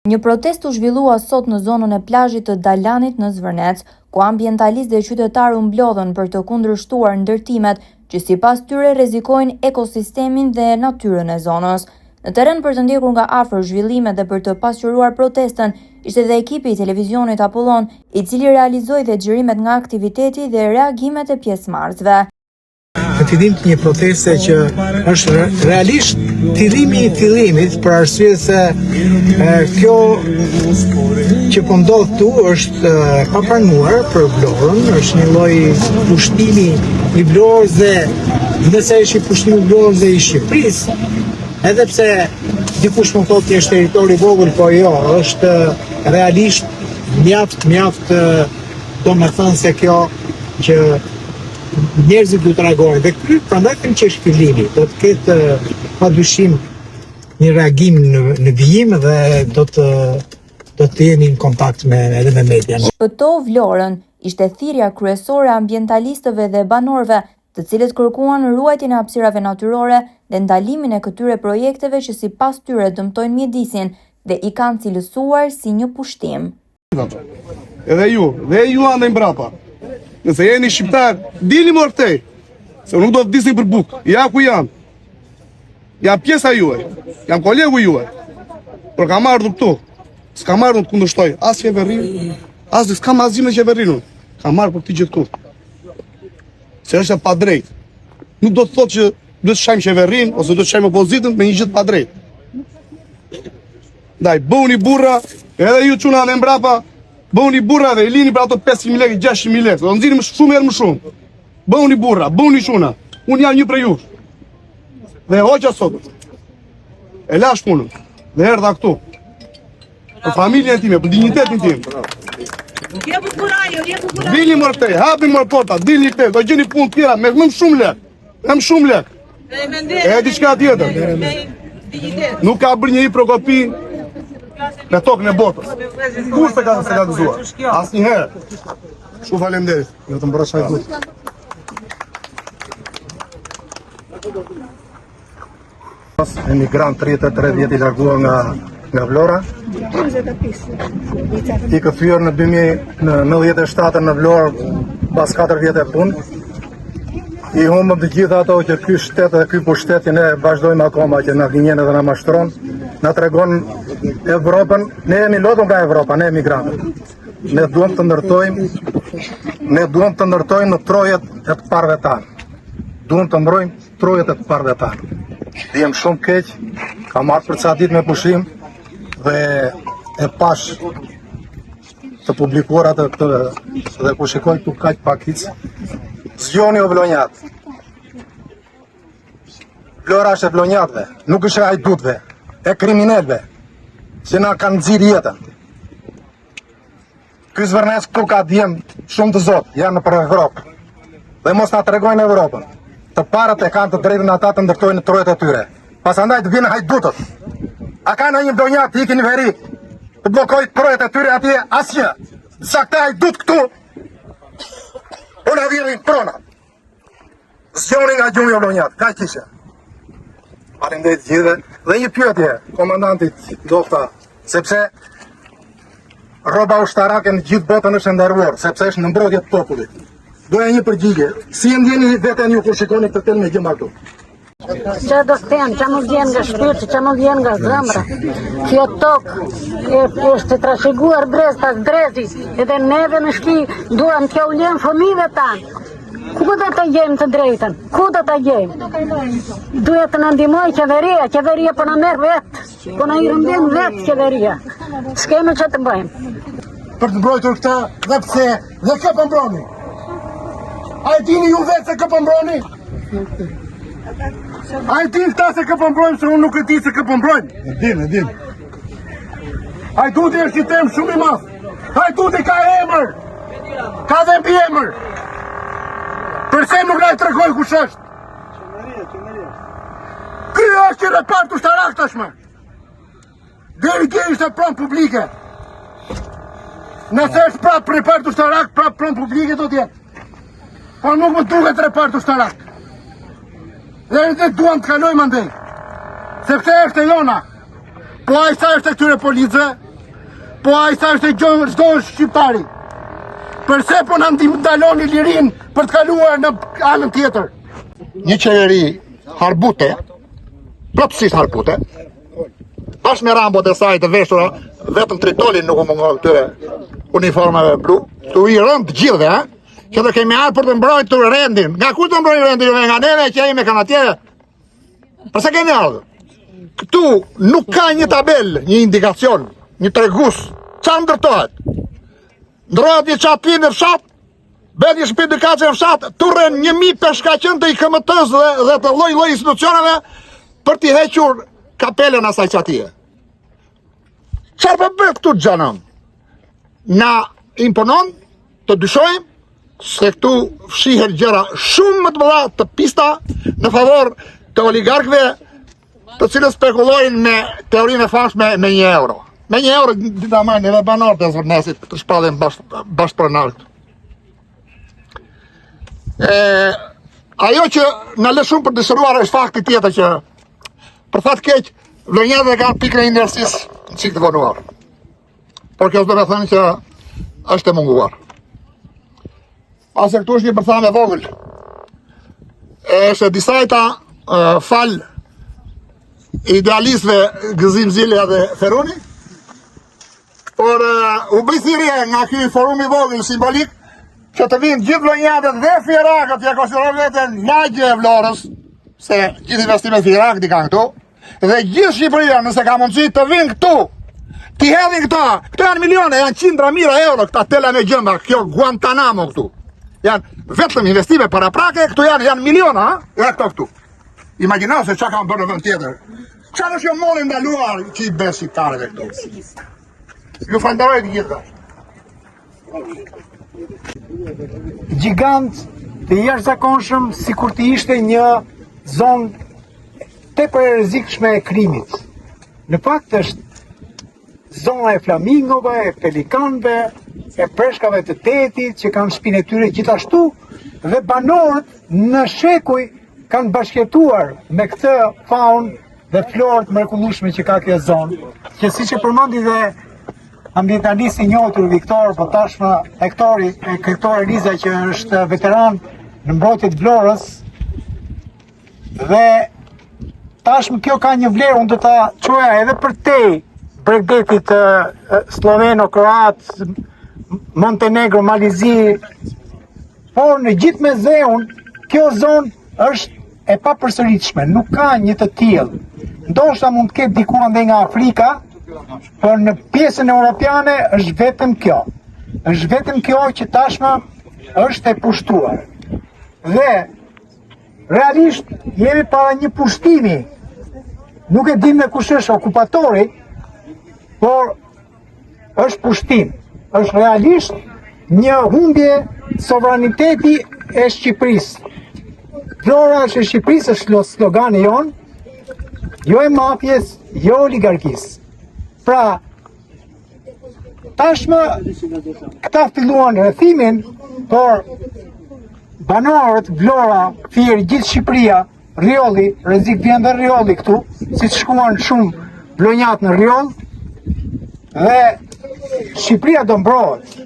Një protestë u zhvillua sot në zonën e plazhit të Dalanit në Zvërnec, ku ambientalistë dhe qytetarë u mblodhën për të kundërshtuar ndërtimet që sipas tyre rrezikojnë ekosistemin dhe natyrën e zonës. Në terren për të ndjekur nga afër zhvillimet dhe për të pasqyruar protestën ishte dhe ekipi i televizionit Apollon, i cili realizoi dhe xhirimet nga aktiviteti dhe reagimet e pjesëmarrësve. Në fillim të një proteste që është realisht fillimi i fillimit për arsye se e, kjo që po ndodh këtu është e papranuar për Vlorën, është një lloj pushtimi i Vlorës dhe nëse është i pushtimi i Vlorës dhe i Shqipërisë, edhe pse dikush mund thotë që është territor i vogël, po jo, është realisht mjaft mjaft domethënëse kjo që njerëzit duhet të reagojnë dhe ky prandaj them që është fillimi, do të ketë pa dyshim një reagim në në vijim dhe do të do të jemi në kontakt me edhe me median. Shpëto Vlorën ishte thirrja kryesore e ambientalistëve dhe banorëve, të cilët kërkuan ruajtjen e hapësirave natyrore dhe ndalimin e këtyre projekteve që sipas tyre dëmtojnë mjedisin dhe i kanë cilësuar si një pushtim. Edhe ju, dhe ju andej mbrapa. Nëse jeni shqiptar, dilni mor këtej. Se nuk do të vdisni për bukë. Ja ku jam. Jam pjesa juaj. Jam kolegu juaj. Por kam ardhur këtu. S'kam ardhur të kundërshtoj as qeverinë, as s'kam asgjë me qeverinë. Kam ardhur për këtë gjë këtu. Se është e padrejtë. Nuk do të thotë që duhet të shajmë qeverinë ose duhet të shajmë opozitën me një gjë të padrejtë. Ndaj, bëhuni burra, edhe ju çuna andej mbrapa, bëhuni burra dhe i lini për ato 500.000 lekë, 600.000 lekë, do nxjerrim shumë herë më shumë. Bëhuni burra, bëhuni çuna. Unë jam një prej jush. Dhe e hoqa sot. E lashë punën. Dhe erdha këtu. Për familjen time, për dinjitetin tim. Jepu kurajo, jepu kurajo. Dilni mor këtej, hapni mor porta, dilni këtej, do gjeni punë tjera me më shumë lekë. Me më shumë lekë. E diçka tjetër. Nuk ka bërë njeri prokopi me tokën e botës. Kurrë s'e ka s'e ka gëzuar? Asnjëherë. Shumë faleminderit. Jo të mbrosh hajdut. Emigrant 33 vjet i larguar nga nga Vlora. I kthyer në 2097 në Vlorë pas 4 vjet e punë. I humbëm të gjitha ato që ky shtet dhe ky pushtet që ne vazhdojmë akoma që na gënjen edhe na mashtron, na tregon Evropën, ne jemi lodhur nga Evropa, ne emigrantët. Ne duam të ndërtojmë, ne duam të ndërtojmë në trojet e të parëve tanë. Duam të mbrojmë trojet e të parëve tanë. Ndihem shumë keq, kam ardhur për ca ditë me pushim dhe e pashë të publikuar atë këtë dhe kur shikoj këtu kaq pakicë. Zgjohuni o vlonjatë. Vlora është e vlonjatëve, nuk është e hajdutëve, e kriminelëve që na kanë nxirë jetën. Ky Zvërnec këtu ka djem shumë të zotë, janë nëpër Evropë. Dhe mos na tregojnë Evropën. Të parët e kanë të drejtën ata të ndërtojnë në trojet e tyre. Pasandaj të vinë hajdutët. A ka ndonjë vlonjat të ikin në veri? Të bllokojë trojet e tyre atje asnjë. Sa këta hajdutë këtu? Po na vjedhin pronat. Zgjohuni nga gjumi o vlonjatë, kaq kisha. Faleminderit të gjithëve. Dhe një pyetje komandantit Dofta, sepse rroba ushtarake në gjithë botën është e nderuar, sepse është në mbrojtje të popullit. Doja një përgjigje. Si e ndjeni veten ju kur shikoni këtë tel me gjemba këtu? Ça do të them, ça më vjen nga shpirti, ça më vjen nga zemra. Kjo tokë e, është trashëguar brez pas brezi, edhe neve në shpi duam t'jua lëmë fëmijëve tanë. Ku do të gjejmë të drejtën? Ku do të gjejmë? Duhet të na ndihmojë qeveria, qeveria po na merr vetë, po na i rrëmben vetë qeveria. S'kemi ça të bëjmë. Për të mbrojtur këtë dhe pse dhe kë po mbroni? A e dini ju vetë se kë po mbroni? A e dini këta se kë po mbrojmë, se unë nuk e di se kë po mbrojmë? E dim, e dim. Hajduti është një term shumë i madh. Hajduti ka emër. Ka dhe mbiemër. Përse nuk na e tregoi kush është? Ky është një repart ushtarak tashmë. Deri dje ishte pronë publike. Nëse është prapë repart ushtarak, prapë pronë publike do të jetë. Por nuk më duket repart ushtarak. Dhe ne duam të kalojmë andej. Sepse është e jona. Po ai sa është e këtyre policëve? Po aq sa është e çdo shqiptari. Përse po na ndaloni lirinë për të kaluar në anën tjetër? Një qeveri harbute, plotësisht harbute, bashkë me rambot e saj të veshura, vetëm tritolin nuk u mungon këtyre uniformave blu, tu i rënë të gjithëve, ha? që do kemi ardhur për të mbrojtur rendin. Nga kush do mbrojnë rendin? Nga neve që jemi me kanatiere. Përse kemi ardhur? Këtu nuk ka një tabelë, një indikacion, një tregus. Ça ndërtohet? Ndërtohet një çati në fshat, bëhet një shtëpi dykatëshe në fshat, turren 1000 peshkaqenë të IKMT-së dhe, dhe të lloj-lloj institucioneve për t'i hequr kapelën asaj çatie. Çfarë po bëhet këtu xhanëm? Na imponon të dyshojmë se këtu fshihen gjëra shumë më të mëdha të pista në favor të oligarkëve të cilët spekulojnë me teorinë e famshme me një euro. Me një euro di ta marrin edhe banorët e Zvërnecit të shpallen bash, bashkëpronarë këtu. E, ajo që na lë shumë për dëshiruar është fakti tjetër që për fat keq vlonjatët e kanë pikën e inercisë një çikë të vonuar. Por kjo s'do me thënë që është e munguar. Pase këtu është një bërthamë e vogël. E është e disajta falë idealistëve Gëzim Zilja dhe Feruni. Por u bëj thirrje nga ky forum i vogël simbolik që të vinë gjithë vlonjatët dhe fierakët që e konsiderojnë veten lagje e Vlorës, se gjithë investimet fierakët i kanë këtu. Dhe gjithë Shqipëria, nëse ka mundësi të vinë këtu, t'i hedhin këta, këto janë milione, janë qindra mijëra euro, këta tela me gjemba, kjo Guantanamo këtu. Janë vetëm investime paraprake, këtu janë, janë miliona, ha? Ja këto këtu. Imagjino se ça kanë bërë në vend tjetër. Çfarë është kjo mollë e ndaluar që i bën shqiptarëve këtu? Ju falenderoj të gjithëve. Gjigant të jashtëzakonshëm sikur të ishte një zonë tepër e rrezikshme e krimit. Në fakt është zona e flamingove, e pelikanëve, e breshkave të detit që kanë shpinë e tyre gjithashtu dhe banorët në shekuj kanë bashkëjetuar me këtë faunë dhe florë të mrekullueshme që ka kjo zonë, që siç e përmendi dhe ambientalisti i njohur Viktor, po tashmë Hektori, Hektor Eliza që është veteran në mbrojtje të Vlorës dhe tashmë kjo ka një vlerë, unë do ta çoja edhe përtej bregdetit slloveno, kroat, Montenegro, Mal i Zi, por në gjithë Mesdheun, kjo zonë është e papërsëritshme, nuk ka një të tillë. Ndoshta mund të ketë diku andej nga Afrika, por në pjesën europiane është vetëm kjo. Është vetëm kjo që tashmë është e pushtuar. Dhe realisht jemi para një pushtimi. Nuk e dimë kush është okupatori, por është pushtim, është realisht një humbje sovraniteti e Shqipërisë. Vlora është e Shqipërisë, është slogani jonë, jo e mafies, jo oligarkisë. Pra, tashmë këta filluan rrethimin, por banorët, Vlora, Fieri, gjithë Shqipëria, Rrjolli, rrezik vjen dhe Rrjolli këtu, siç shkuan shumë vlonjatë në Rrjoll, dhe Shqipëria do mbrohet.